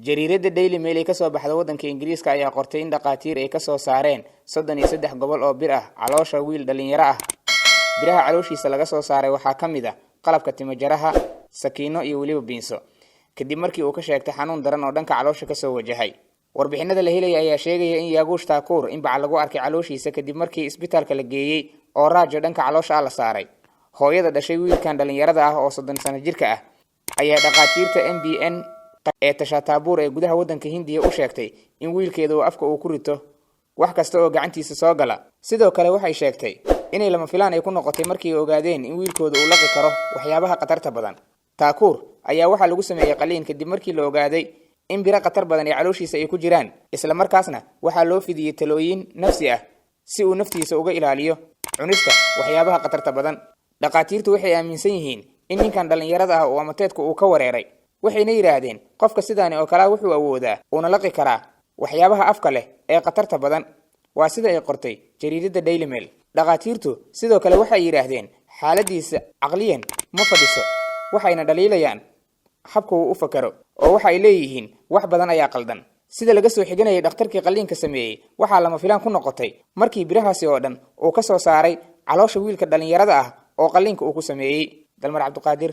Jariiradda Daily Mail ee kasoo baxda waddanka Ingiriiska ayaa qortay in dhakhaatiir ay kasoo saareen 33 gobol oo bir ah caloosha wiil dhalinyaro ah. Biraha calooshiisa laga soo saaray waxaa ka mid ah qalabka timajaraha, sakiino iyo weliba biinso, kadib markii uu ka sheegtay xanuun daran oo dhanka caloosha kasoo wajahay. Warbixinada la helaya ayaa sheegaya in Yaaguush Taakuur in bac lagu arkay calooshiisa kadib markii isbitaalka la geeyey oo raajo dhanka caloosha ah la saaray. Hooyada dhashay wiilkan dhalinyarada ah oo 30 sano jirka ah ayaa dhakhaatiirta MBN ee Tashataabuur ee gudaha waddanka Hindiya u sheegtay in wiilkeeda uu afka uu ku rito wax kasta oo gacantiisa soo gala. Sidoo kale waxay sheegtay inay lama filaan ay ku noqotay markii ay ogaadeen in wiilkooda uu laqi karo waxyaabaha khatarta badan. Taakuur ayaa waxaa lagu sameeyey qaliin kadib markii la ogaaday in biro khatar badan ee calooshiisa ay ku jiraan. Isla markaasna waxaa loo fidiyey talooyin nafsi ah si uu naftiisa uga ilaaliyo cunista waxyaabaha khatarta badan. Dhakhaatiirtu waxay aaminsan yihiin in ninkan dhallinyarada ah uu amateedku uu ka wareeray, waxayna yidhaahdeen qofka sidaani oo kalea wuxuu awoodaa uuna laqi karaa waxyaabaha afka leh ee khatarta badan, waa sida ay qortay jariidadda Daily Mail. Dhakhaatiirtu sidoo kale waxay yidhaahdeen xaaladiisa caqliyan ma fadhiso, waxayna dhaliilayaan habka uu u fakaro oo waxa ay leeyihiin wax badan ayaa qaldan. Sida laga soo xiganayay dhakhtarkii qalliinka sameeyey, waxaa lama filaan ku noqotay markii birahaasi oo dhan uu ka soo saaray caloosha wiilka dhallinyarada ah oo qalliinka uu ku sameeyey. Dalmar Cabduqaadir.